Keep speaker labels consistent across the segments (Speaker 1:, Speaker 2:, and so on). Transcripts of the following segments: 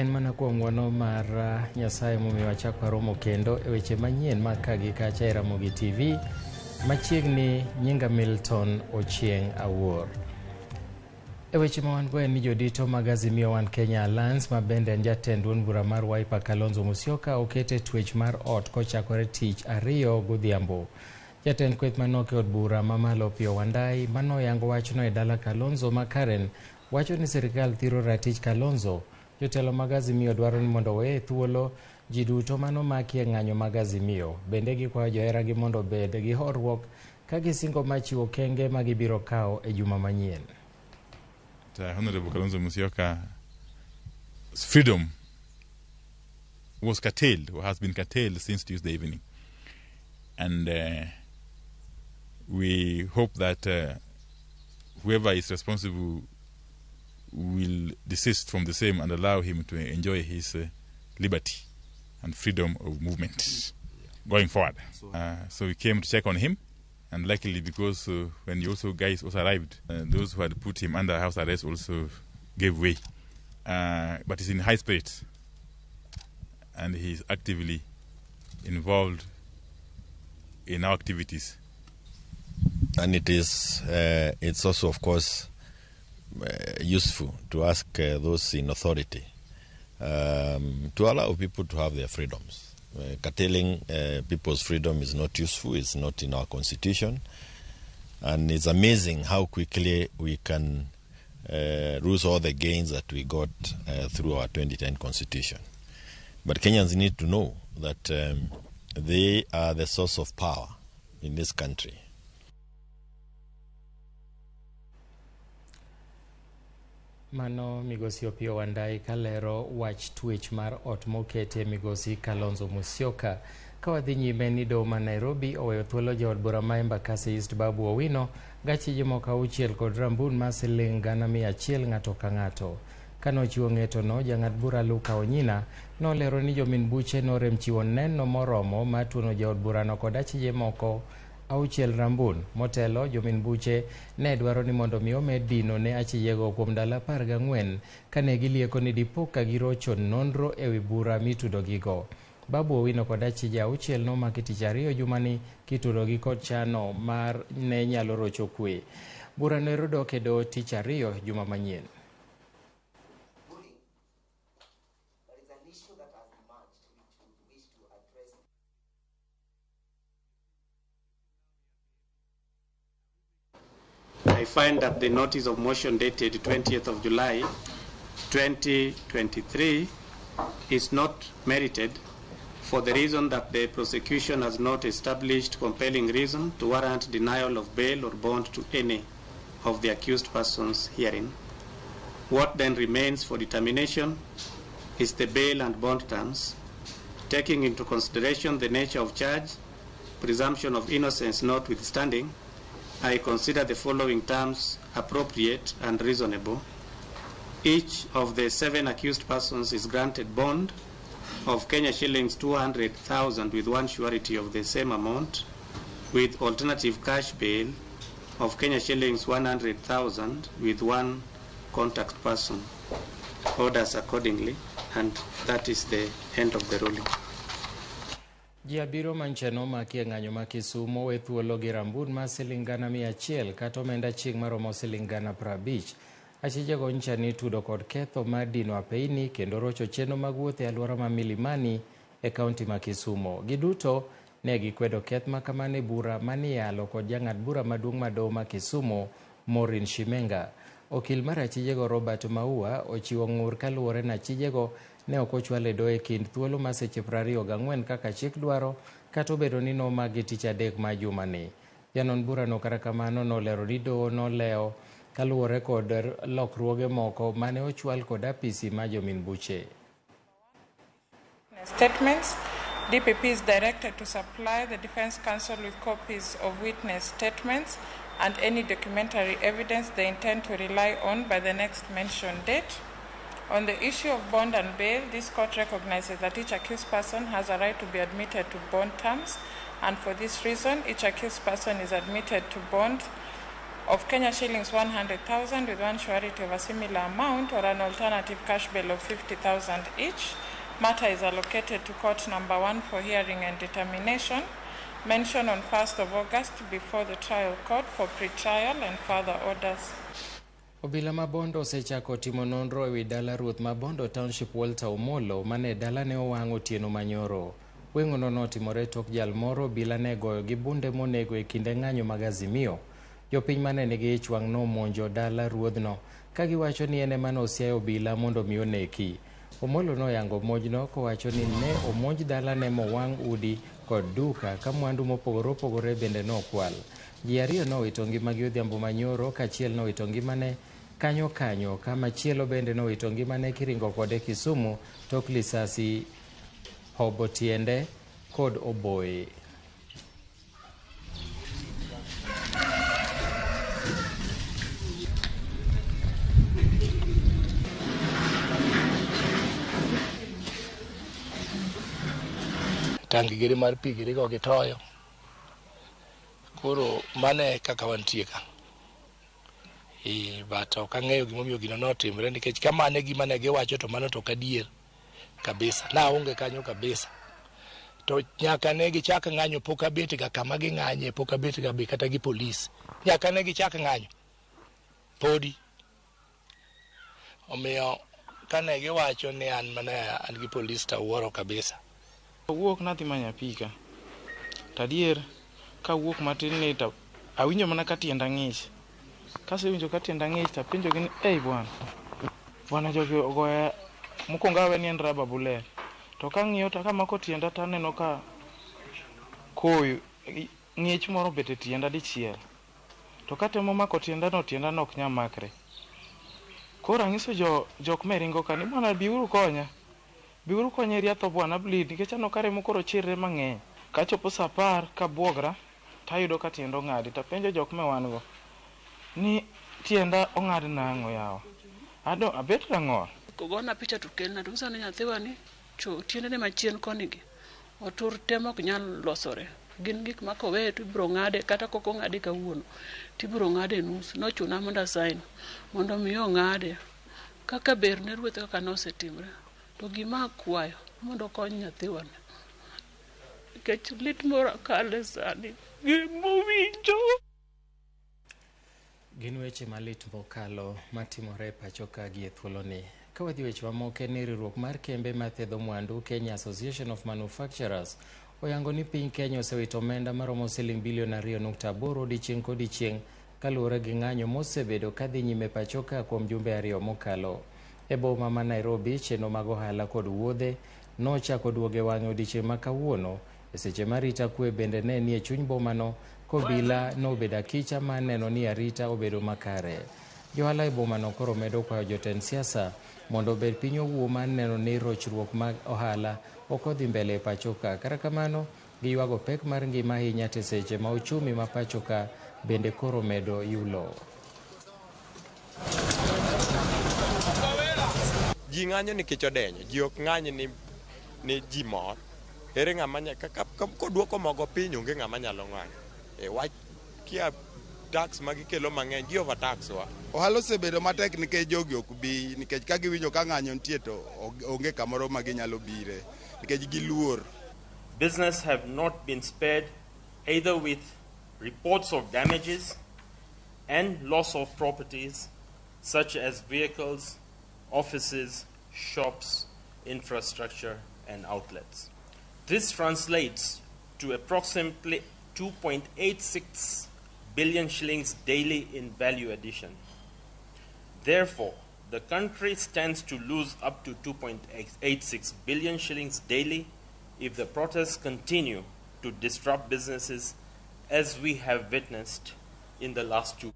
Speaker 1: En mana kuom ng'wono mar Nyasaye momiyo wachako waromo kendo e weche manyien mag ka gi kacha e Ramogi TV. Machiegni nyinga Milton Ochieng' Awuor. E weche ma wan go en ni jodito mag Azimio One Kenya Alliance ma bende en jatend duond bura mar Wiper Kalonzo Musyoka oket e twech mar ot kochakore tich ariyo godhiambo. Jatend kweth manok e od bura mamalo Opiyo Wandayi manoyango wachno e dala Kalonzo ma Karen wacho ni sirkal thiro ratich Kalonzo. Jotelo mag Azimio dwaro ni mondo oweye thuolo ji duto manomaki e ng'anyo mag Azimio. Bende gikwayo joheragi mondo obed gi horuok ka gisingo mar chiwo okenge ma gibiro kawo e juma manyien.
Speaker 2: Honorable Kalonzo Musyoka's freedom was curtailed or has been curtailed since Tuesday evening. And we hope that whoever is responsible will desist from the same and allow him to enjoy his liberty and freedom of movement going forward. So we came to check on him, and luckily because when you also guys also arrived, those who had put him under house arrest also gave way. But he's in high spirits, and he's actively involved in our activities.
Speaker 3: And it's also, of course, useful to ask those in authority to allow people to have their freedoms. Curtailing people's freedom is not useful, it's not in our constitution. And it's amazing how quickly we can lose all the gains that we got through our 2010 constitution. But Kenyans need to know that they are the source of power in this country.
Speaker 1: Mano migosi Opiyo Wandayi kalero wach twech mar ot mokete migosi Kalonzo Musyoka. Ka wadhi nyime ni doho ma Nairobi oweyo thuolo jaod bura ma Embakasi East Babu Owino gachije moko auchiel kod rambun mar siling gana mia achiel ng'ato ka ng'ato. Kanochiwo ng'etono, jang'ad bura Luka Onyina nolero ni jomin buche norem chiwo neno moromo mar tuono jaod burano kod achije moko auchiel rambun. Motelo, jomin buche ne dwaro ni mondo mi omed dino ne achijego kuom ndalo apar gang'wen kane gilieko ni dipo ka girocho nonro ewi bura mitudogigo. Babu Owino kod achije auchiel nomaki tich ariyo jumani kitudogi kod chano mar ne nyalo rocho kwe. Burano ero dok e doho tich ariyo juma manyien.
Speaker 4: I find that the notice of motion dated 20th of July 2023 is not merited for the reason that the prosecution has not established compelling reason to warrant denial of bail or bond to any of the accused persons herein. What then remains for determination is the bail and bond terms, taking into consideration the nature of charge, presumption of innocence notwithstanding. I consider the following terms appropriate and reasonable. Each of the 7 accused persons is granted bond of Kenya shillings 200,000 with one surety of the same amount, with alternative cash bail of Kenya shillings 100,000 with one contact person. Orders accordingly, and that is the end of the ruling.
Speaker 1: Ji abiriyo manche nomaki e ng'anyo ma Kisumu owe thuolo gi rambun mar siling gana mia achiel kata omenda chieng' maromo siling gana prabich. Achijego nyicha ni itudo kod ketho mar dino apeini kendo rocho chenro mag wuoth e alwora ma Milimani e kaunti ma Kisumu. Giduto ne gikwedo keth ma kamano e bura maniyalo kod jang'ad bura maduong' ma doho ma Kisumu Maureen Shimenga. Okil mar achijego Robert Maua ochiwo ng'ur kaluwore ni achijego ne ok ochwal e doho e kind thuolo mar seche prariyo gang'wen kaka chik dwaro, kata obedo ni nomagi tich adek ma jumani. Janon burano kata kamano nolero ni doho nolewo kaluwore kod lokruoge moko mane ochwal kod apisi ma jomin buche.
Speaker 5: Statements. DPP is directed to supply the Defense Counsel with copies of witness statements and any documentary evidence they intend to rely on by the next mentioned date. On the issue of bond and bail, this court recognizes that each accused person has a right to be admitted to bond terms, and for this reason, each accused person is admitted to bond of Kenya shillings 100,000 with one surety of a similar amount or an alternative cash bail of 50,000 each. Matter is allocated to court number 1 for hearing and determination. Mention on 1st of August before the trial court for pre-trial and further orders.
Speaker 1: Obila ma Bondo osechako timo nonro ewi dala ruoth ma Bondo Township Walter Omolo mane dalane owang' otieno manyoro. Weng'ono notimore tok jal moro obila ne goyo gi bunde monego e kinde ng'anyo mag Azimio. Jopiny mane nigi ich wang' nomonjo dala ruodhno ka giwacho ni en ema nosiayo obila mondo mi oneki. Omolo noyango monjno kowacho ni ne omonj dalane mowang' udi kod duka ka mwandu mopogore opogore bende nokwal. Ji ariyo nowito ngimagi odhiambo manyoro kachiel nowito ngimane kanyo kanyo ka machielo bende nowito ngimane kiringo kode Kisumu tok lisasi hobo tiende kod oboe.
Speaker 6: Tangi giri mar pi giri go gitoyo. Koro mano e kaka wantie ka. But ok ang'eyo gimomiyo gino notimre nikech ka mano e gima ne giwacho to mano to ok adier kabisa. Naonge kanyo kabisa. To nyaka ne gichak ng'anyo pok abet ga kama ging'anye, pok abet ga be kata gi polis. Nyaka ne gichak ng'anyo. Podi. Omiyo kane giwacho ni an mana an gi polis to awuoro kabisa.
Speaker 7: Awuok nadhi manyo apika. To adier kawuok matin ni to awinjo mana ka tienda ng'ich. Kasewinjo ka tienda ng'ich to apenjogi ni ei bwana. Bwana jogi ogoya mokwongo awe ni en rubber bullet. To kang'iyo to kamako tienda to aneno ka koyo ng'ich moro obet e tienda dichiel. To katemo mako tienda no tienda no ok nyal makre. Koro ang'iso jok meringo ka ni bwana biuru konya. Biuru konya eri atho bwana bleed nikech aneno ka remo koro chirre mang'eny. Kachopo saa 10 kabuogra tayudo ka tienda ong'adi tapenjo jok me wan go ni tienda ong'ad nang'o yawa. Ado abet rang'ol.
Speaker 8: Kogona picha to kelna to ng'isa ni nyathiwa ni cho tiendene machien koni gi otur te mok nyal losore. Gin gik ma koweye to ibiro ng'ade kata kok ong'ade kawuono tibiro ng'ade nus. Nochuna mondo asign mondo mi ong'ade kaka ber ne ruoth kaka nosetimre. To gima akwayo mondo okony nyathiwa ni. Nikech lit moro akale sani gimowinjo.
Speaker 1: Gin weche malit mokalo matimore pacho ka gi e thuoloni. Ka wadhi weche mamoko en ni riwruok mar kembe mathedho mwandu Kenya Association of Manufacturers oyango ni piny Kenya osewito omenda maromo siling bilion 2.8 odiechieng' kodiechieng' kaluwore gi ng'anyo mosebedo kadhi nyime pacho ka kuom jumbe 2 mokalo. E boma ma Nairobi, chenro mag ohala kod wuodhe nochako duogo e wang'e odiechieng' ma kawuono e seche ma arita kwe bende ne nie chuny bomano kobila nobedo akicha mar neno ni arita obedo makare. Johala e bomano koro medo kwayo jotend siasa mondo obed piny owuo mar neno ni rochruok mag ohala ok odhi mbele e pacho ka. Kata kamano, giywago pek mar ngima ahinya te seche ma uchumi ma pacho ka bende koro medo yulo.
Speaker 9: Ji ng'anyo nikech odenyo, ji ok ng'any ni ji mor. Ere ng'ama koduoko mogo piny onge ng'ama nyalo ng'anyo. E wach kia tax magikelo mang'eny, gi overtax wa.
Speaker 10: Ohala osebedo matek nikech jogi ok bi, nikech ka giwinjo ka ng'anyo nitie to onge kamoro ma ginyalo bire, nikech giluor.
Speaker 11: Business have not been spared either with reports of damages and loss of properties such as vehicles, offices, shops, infrastructure and outlets. This translates to approximately 2.86 billion shillings daily in value addition. Therefore, the country stands to lose up to 2.86 billion shillings daily if the protests continue to disrupt businesses as we have witnessed in the last 2.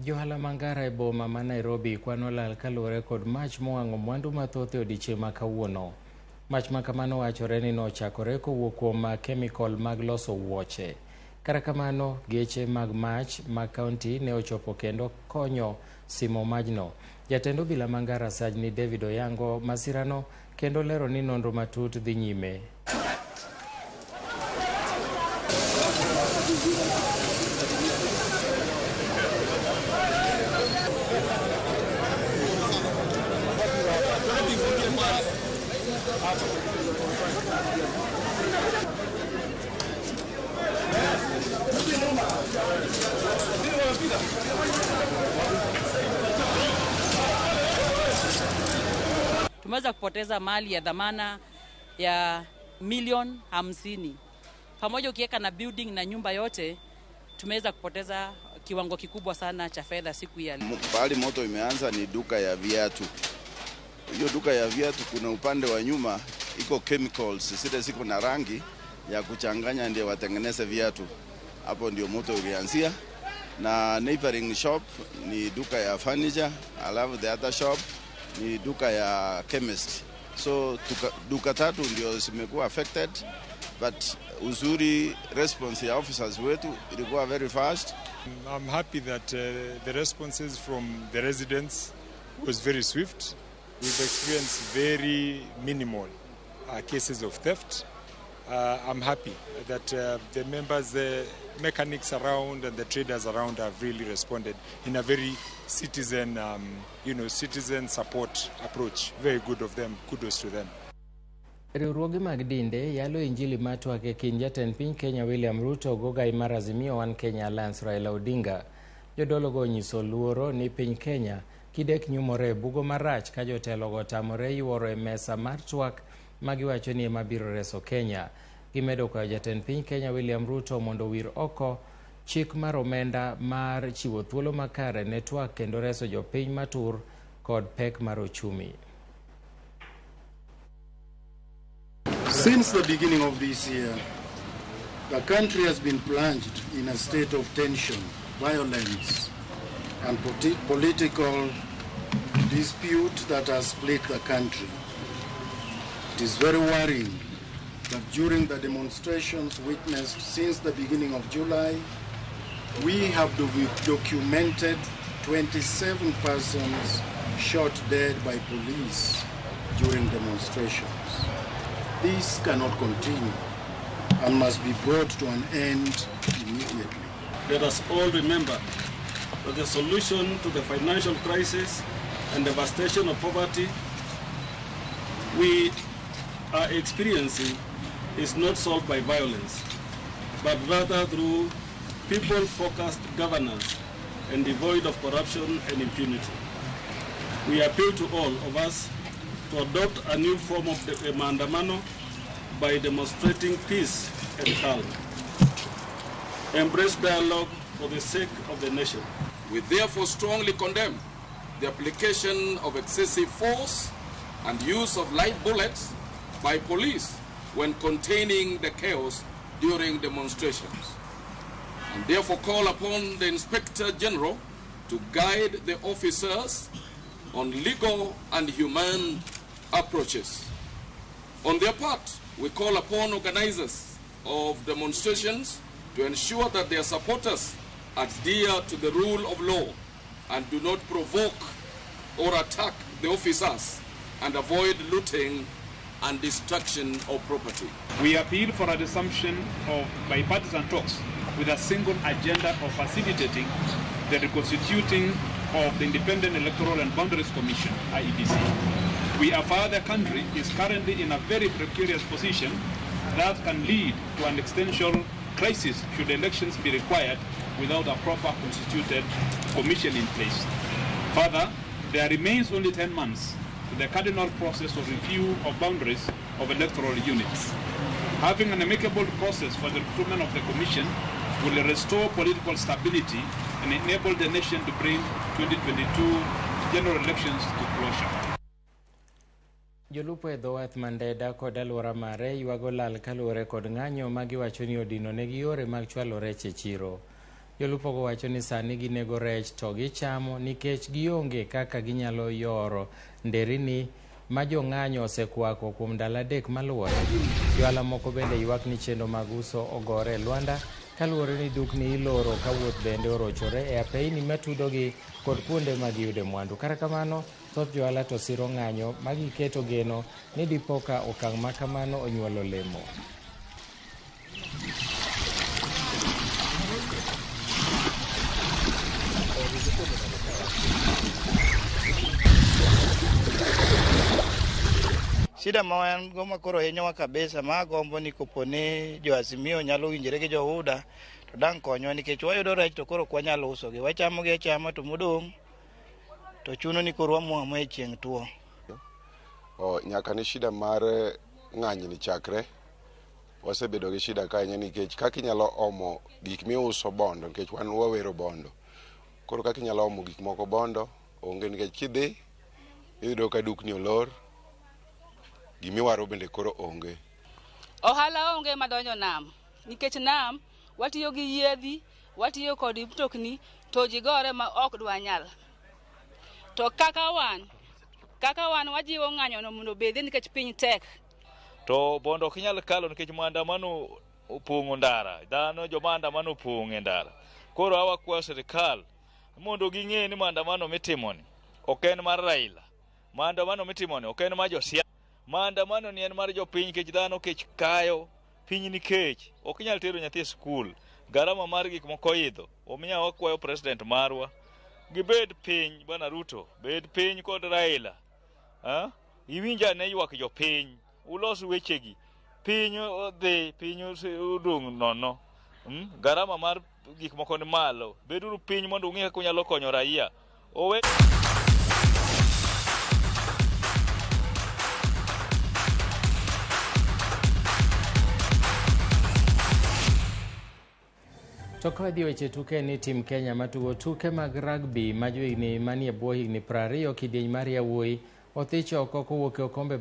Speaker 1: Johala mangara e boma ma Nairobi kwano lal kaluwore kod mach mowang'o mwandu mathoth e odiechieng' ma kawuono. Mach ma kamano wachore ni nochakore kowuok kuom kemikol mag loso wuoche. Kata kamano, geche mag mach mag kaunti ne ochopo kendo konyo simo majno. Jatend obila Mangara Sajni David oyango masirano kendo lero ni nonro matut dhi nyime.
Speaker 12: Tumeweza kupoteza mali ya dhamana ya 50 milioni pamoja, ukiweka na building na nyumba yote, tumeweza kupoteza kiwango kikubwa sana cha fedha siku ya leo.
Speaker 13: Pahali moto imeanza ni duka ya viatu. Hiyo duka ya viatu, kuna upande wa nyuma iko chemicals zile ziko na rangi ya kuchanganya ndio watengeneze viatu. Hapo ndio moto ulianzia, na neighboring shop ni duka ya furniture, alafu the other shop ni duka ya chemist. So duka tatu ndio zimekuwa affected, but uzuri response ya officers wetu ilikuwa very fast.
Speaker 14: I'm happy that the responses from the residents was very swift. We've experienced very minimal cases of theft. I'm happy that the members, the mechanics around and the traders around have really responded in a very citizen support approach. Very good of them. Kudos to them.
Speaker 1: Riwruoge mag dinde yalo injili mar twak e kind jatend piny Kenya William Ruto gogai mar Azimio One Kenya Alliance Raila Odinga. Jodologo onyiso luoro ni piny Kenya kidek nyumore e bugo marach ka jotelogo otamore yuoro e mesa mar twak magiwacho ni ema biro reso Kenya. Gimedo kwayo jatend piny Kenya William Ruto mondo owir oko chik mar omenda mar chiwo thuolo makare ne twak kendo reso jopiny matur kod pek mar ochumi.
Speaker 15: Since the beginning of this year, the country has been plunged in a state of tension, violence, and political dispute that has split the country. It is very worrying that during the demonstrations witnessed since the beginning of July, we have documented 27 persons shot dead by police during demonstrations. This cannot continue and must be brought to an end immediately.
Speaker 16: Let us all remember that the solution to the financial crisis and devastation of poverty we are experiencing is not solved by violence, but rather through people-focused governance and devoid of corruption and impunity. We appeal to all of us to adopt a new form of maandamano by demonstrating peace and calm. Embrace dialogue for the sake of the nation.
Speaker 17: We therefore strongly condemn the application of excessive force and use of live bullets by police when containing the chaos during demonstrations, and therefore call upon the Inspector General to guide the officers on legal and humane approaches. On their part, we call upon organizers of demonstrations to ensure that their supporters adhere to the rule of law and do not provoke or attack the officers and avoid looting and destruction of property.
Speaker 18: We appeal for a resumption of bipartisan talks with a single agenda of facilitating the reconstituting of the Independent Electoral and Boundaries Commission, IEBC. We affirm the country is currently in a very precarious position that can lead to an existential crisis should elections be required without a proper constituted commission in place. Further, there remains only 10 months to the cardinal process of review of boundaries of electoral units. Having an amicable process for the recruitment of the commission will restore political stability and enable the nation to bring 2022 general elections to closure.
Speaker 1: Jolupo e dho wath ma Ndeda kod alwora mare ywago lal kaluwore kod ng'anyo ma giwacho ni odino negi yore mag chwalo rech e chiro. Jolupogo wacho ni sani ginego rech to gichamo nikech gionge kaka ginyalo yoro nderini ma jong'anyo osekwako kuom ndalo 3 maluwore. Johala moko bende ywak ni chenro mag uso ogore e lwanda kaluwore ni dukni iloro ka wuoth bende orochore e apeyni matudogi kod kuonde ma giyude mwandu. Kata kamano, thoth johala to siro ng'anyo ma giketo geno ni dipo ka okang' ma kamano onyuolo olemo.
Speaker 19: Shida ma wan go ma koro hinyowa kabisa ma agombo ni kopo ni jo Azimio nyalo winjore gi jo UDA to dang' konywa nikech wayudo rech to koro ok wanyal usogi. Wachamogi achama to modong' to chuno ni koro wamuamo e chieng' tuo.
Speaker 20: O, nyaka ne shida mar ng'anyni chakre, wasebedo gi shida ka ahinya nikech kaka inyalo omo gik miuso bondo, nikech wan wawero bondo. Koro kaka inyalo omo gik moko bondo onge nikech kidhi iyudo ka dukni olor, gimiwaro bende koro onge.
Speaker 21: Ohala onge madonjo nam nikech nam watiyo gi yiedhi, watiyo kod mtokni to ji gore ma ok dwanyal. To kaka wan wajiwo ng'anyono mondo obedie nikech piny tek.
Speaker 22: To bondo ok inyal kalo nikech maandamano opong'o ndara, dhano joma andamano opong' e ndara. Koro awakwayo sirikal mondo ging'e ni maandamano mitimoni ok en mar Raila, maandamano mitimoni ok en mar josiasa, maandamano ni en mar jopiny nikech dhano kech kayo, piny nikech ok inyal tero nyathi e skul, garama mar gik moko oidho. Omiyo wakwayo president marwa gibed piny, Bwana Ruto, bed piny kod Raila. Iwinj ane ywak jopiny, ulos wechegi. Piny odhi, piny odong' nono. Garama mar gik moko ni malo. Beduru piny mondo ung'e kaka unyalo konyo raia. Owe
Speaker 1: To ka wadhi weche tuke ni tim Kenya matugo tuke mag rugby ma johigni manie bwo higni 20 kidieny mar yawuoyi othich oko kowuok e okombe